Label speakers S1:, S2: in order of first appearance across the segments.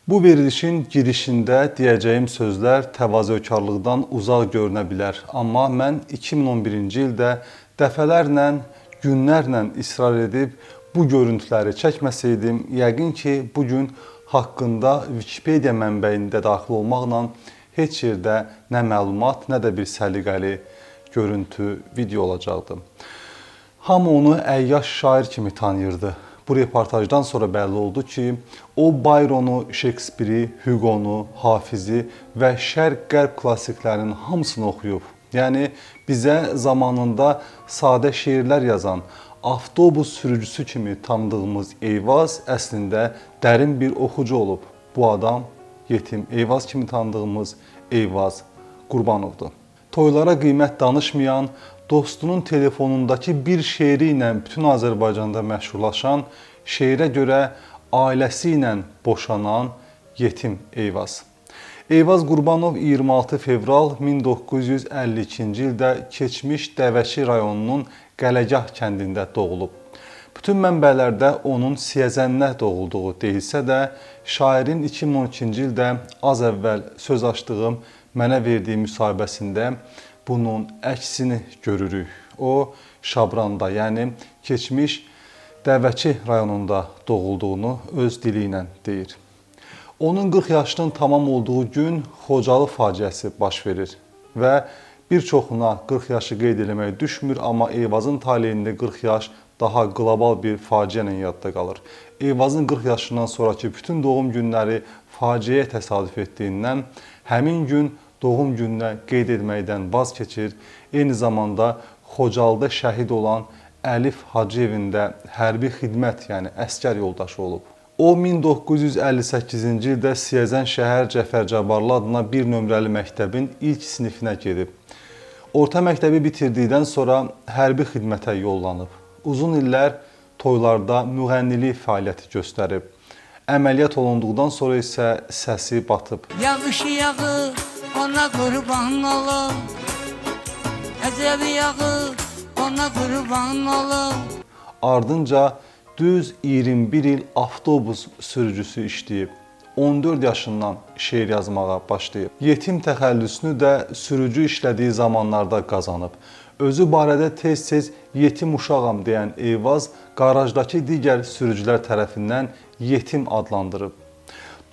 S1: Bu verilişin girişində deyəcəyim sözlər təvazökarlıqdan uzaq görünə bilər. Amma mən 2011-ci ildə dəfələrlə, günlərlə israr edib bu görüntüləri çəkməsəydim, yəqin ki, bu gün haqqında Wikipedia mənbəyində daxil olmaqla heç yerdə nə məlumat, nə də bir səliqəli görüntü, video olacaqdı. Hamı onu əyyaş şair kimi tanıyırdı. Bu reportajdan sonra bəlli oldu ki, o Bayronu, Şekspiri, Hüqonu, Hafizi və şərq-qərb klassiklərinin hamısını oxuyub. Yəni bizə zamanında sadə şeirlər yazan, avtobus sürücüsü kimi tanıdığımız Eyvaz əslində dərin bir oxucu olub. Bu adam Yetim Eyvaz kimi tanıdığımız Eyvaz Qurbanovdur. Toylara qiymət danışmayan, dostunun telefonundakı bir şeiri ilə bütün Azərbaycanda məşhurlaşan, şeirə görə ailəsi ilə boşanan Yetim Eyvaz. Eyvaz Qurbanov 26 fevral 1952-ci ildə keçmiş Dəvəçi rayonunun Qələgah kəndində doğulub. Bütün mənbələrdə onun Siyəzəndə doğulduğu deyilsə də, şairin 2012-ci ildə az əvvəl söz açdığım mənə verdiyi müsahibəsində bunun əksini görürük. O, Şabranda, yəni keçmiş Dəvəçi rayonunda doğulduğunu öz dili ilə deyir. Onun 40 yaşının tamam olduğu gün Xocalı faciəsi baş verir və bir çoxuna 40 yaşı qeyd eləmək düşmür, amma Eyvazın taleyində 40 yaş daha qlobal bir faciə ilə yadda qalır. Eyvazın 40 yaşından sonrakı bütün doğum günləri faciəyə təsadüf etdiyindən həmin gün doğum gününə qeyd etməkdən vaz keçir. Eyni zamanda Xocalıda şəhid olan Əlif Hacıyevin də hərbi xidmət, yəni əsgər yoldaşı olub. O 1958-ci ildə Siyəzən şəhər Cəfər Cabbarlı adına 1 nömrəli məktəbin ilk sinifinə gedib. Orta məktəbi bitirdikdən sonra hərbi xidmətə yollanıb. Uzun illər toylarda müğənnilik fəaliyyəti göstərib. Əməliyyat olunduqdan sonra isə səsi batıb.
S2: Yağış yağı ona qurban olum, Əcəb yağı ona qurban olum.
S1: Ardınca düz 21 il avtobus sürücüsü işləyib. 14 yaşından şeir yazmağa başlayıb. Yetim təxəllüsünü də sürücü işlədiyi zamanlarda qazanıb. Özü barədə tez-tez yetim uşağam deyən Eyvaz qarajdakı digər sürücülər tərəfindən yetim adlandırıb.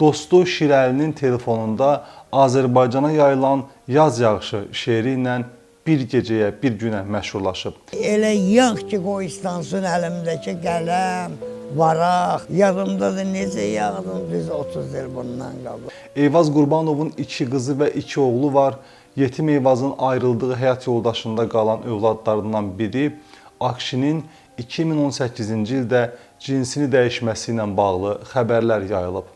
S1: Dostu Şirəlinin telefonunda Azərbaycana yayılan Yaz yağışı şeiri ilə bir gecəyə, bir günə məşhurlaşıb.
S3: Elə yağ ki, qoy islansın əlimdəki qələm, varaq. Yadımda da necə yağdın biz 30 il bundan qabaq.
S1: Eyvaz Qurbanovun 2 qızı və 2 oğlu var. Yetim Eyvazın ayrıldığı həyat yoldaşında qalan övladlarından biri Akşinin 2018-ci ildə cinsini dəyişməsi ilə bağlı xəbərlər yayılıb.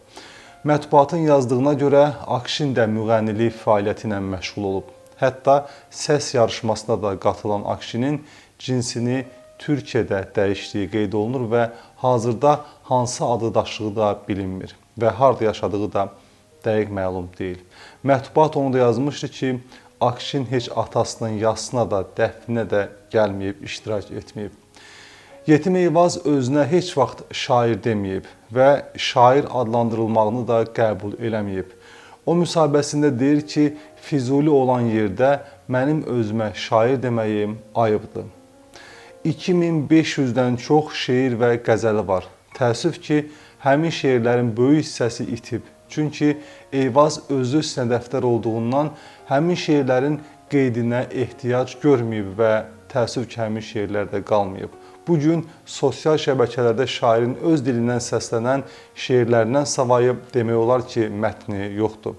S1: Mətbuatın yazdığına görə Akşin də müğənnilik fəaliyyəti ilə məşğul olub. Hətta səs yarışmasına da qatılan Akşinin cinsini Türkiyədə dəyişdiyi qeyd olunur və hazırda hansı adı daşıdığı da bilinmir və harda yaşadığı da dəqiq məlum deyil. Mətbuat onu da yazmışdı ki, Akşin heç atasının yasına da, dəfninə də gəlməyib, iştirak etməyib. Yetim Eyvaz özünə heç vaxt şair deməyib və şair adlandırılmağını da qəbul eləməyib. O müsahibəsində deyir ki, Füzuli olan yerdə mənim özümə şair deməyim ayıbdır. 2500-dən çox şeir və qəzəli var. Təəssüf ki, həmin şeirlərin böyük hissəsi itib. Çünki Eyvaz özü sinədəftər olduğundan həmin şeirlərin qeydinə ehtiyac görməyib və təəssüf ki, həmin şeirlər də qalmayıb. Bu gün sosial şəbəkələrdə şairin öz dilindən səslənən şeirlərindən savayı demək olar ki, mətni yoxdur.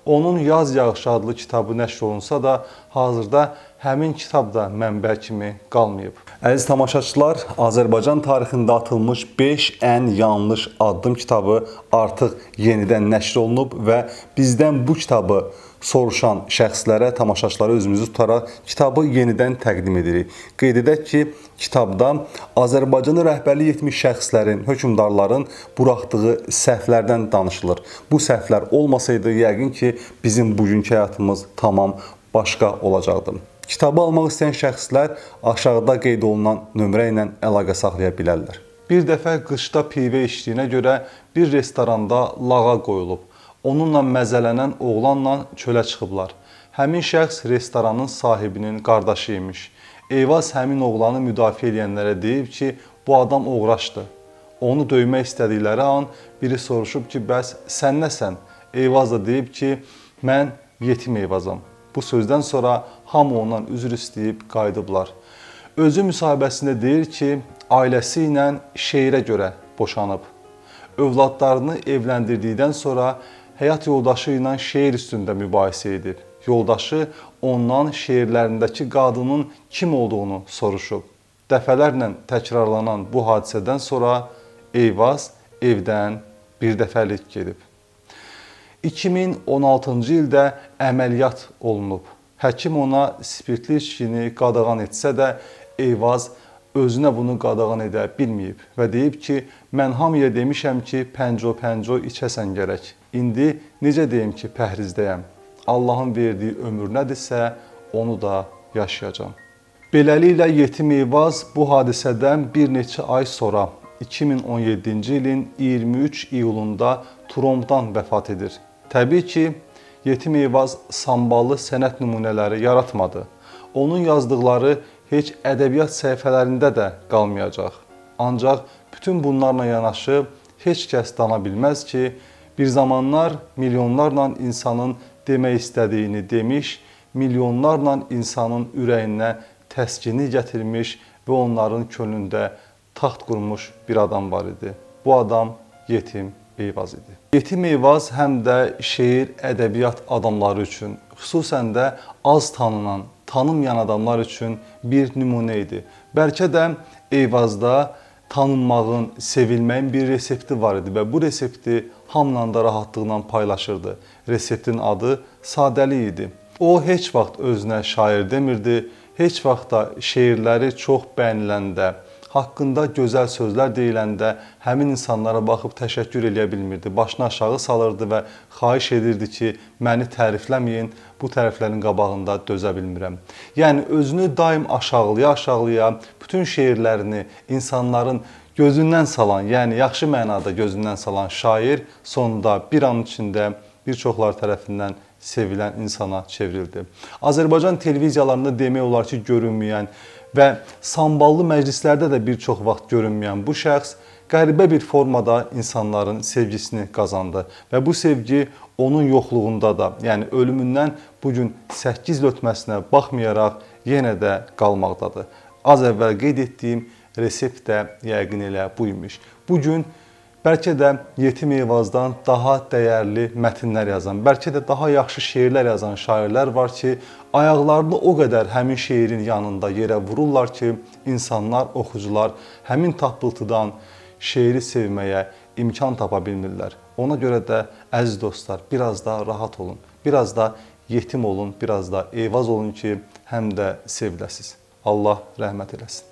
S1: Onun Yaz yağışı adlı kitabı nəşr olunsa da, hazırda həmin kitab da mənbə kimi qalmayıb. Əziz tamaşaçılar, Azərbaycan tarixində atılmış 5 ən yanlış addım kitabı artıq yenidən nəşr olunub və bizdən bu kitabı soruşan şəxslərə, tamaşaçılara özümüzü tutaraq kitabı yenidən təqdim edirik. Qeyd edək ki, kitabda Azərbaycana rəhbərlik etmiş şəxslərin, hökmdarların buraxdığı səhvlərdən danışılır. Bu səhvlər olmasaydı, yəqin ki, bizim bugünkü həyatımız tamam başqa olacaqdı. Kitabı almaq istəyən şəxslər aşağıda qeyd olunan nömrə ilə əlaqə saxlaya bilərlər. Bir dəfə qışda pivə içdiyinə görə bir restoranda lağa qoyulub. Onunla məzələnən oğlanla çölə çıxıblar. Həmin şəxs restoranın sahibinin qardaşı imiş. Eyvaz həmin oğlanı müdafiə edənlərə deyib ki, bu adam oğraşdır. Onu döymək istədikləri an biri soruşub ki, bəs sən nəsən? Eyvaz da deyib ki, mən yetim Eyvazam. Bu sözdən sonra hamı ondan üzr istəyib qayıdıblar. Özü müsahibəsində deyir ki, ailəsi ilə şeirə görə boşanıb. Övladlarını evləndirdikdən sonra həyat yoldaşı ilə şeir üstündə mübahisə edib. Yoldaşı ondan şeirlərindəki qadının kim olduğunu soruşub. Dəfələrlə təkrarlanan bu hadisədən sonra Eyvaz evdən bir dəfəlik gedib. 2016-cı ildə əməliyyat olunub. Həkim ona spirtli içkini qadağan etsə də Eyvaz özünə bunu qadağan edə bilməyib və deyib ki, mən hamıya demişəm ki, pənco-pənco içəsən gərək. İndi necə deyim ki, pəhrizdəyəm. Allahın verdiyi ömür nədirsə, onu da yaşayacağam. Beləliklə Yetim Eyvaz bu hadisədən bir neçə ay sonra 2017-ci ilin 23 iyulunda trombdan vəfat edir. Təbii ki, Yetim Eyvaz samballı sənət nümunələri yaratmadı. Onun yazdıqları heç ədəbiyyat səhifələrində də qalmayacaq. Ancaq bütün bunlarla yanaşı heç kəs dana bilməz ki, bir zamanlar milyonlarla insanın demək istədiyini demiş, milyonlarla insanın ürəyinə təskinlik gətirmiş və onların könlündə taxt qurmuş bir adam var idi. Bu adam Yetim Eyvaz idi. Yetim Eyvaz həm də şeir, ədəbiyyat adamları üçün, xüsusən də az tanınan, tanınmayan adamlar üçün bir nümunə idi. Bəlkə də Eyvazda tanınmağın, sevilməyin bir resepti var idi və bu resepti hamla da rahatlıqla paylaşırdı. Reseptin adı sadəlik idi. O heç vaxt özünə şair demirdi, heç vaxt da şeirləri çox bəyəniləndə, haqqında gözəl sözlər deyiləndə həmin insanlara baxıb təşəkkür eləyə bilmirdi. Başını aşağı salırdı və xahiş edirdi ki, məni tərifləməyin, bu təriflərin qabağında dözə bilmirəm. Yəni özünü daim aşağılaya-aşağılaya bütün şeirlərini insanların gözündən salan, yəni yaxşı mənada gözündən salan şair sonunda bir an içində bir çoxlar tərəfindən sevilən insana çevrildi. Azərbaycan televiziyalarında demək olar ki, görünməyən və samballı məclislərdə də bir çox vaxt görünməyən bu şəxs qəribə bir formada insanların sevgisini qazandı və bu sevgi onun yoxluğunda da, yəni ölümündən bu gün 8 il ötməsinə baxmayaraq yenə də qalmaqdadır. Az əvvəl qeyd etdiyim resept də yəqin elə bu imiş. Bu gün bəlkə də Yetim Eyvazdan daha dəyərli mətnlər yazan, bəlkə də daha yaxşı şeirlər yazan şairlər var ki, ayaqlarını o qədər həmin şeirin yanında yerə vururlar ki, insanlar, oxucular həmin tappıltıdan şeiri sevməyə imkan tapa bilmirlər. Ona görə də əziz dostlar, biraz da rahat olun, biraz da yetim olun, biraz da Eyvaz olun ki, həm də seviləsiz. Allah rəhmət eləsin.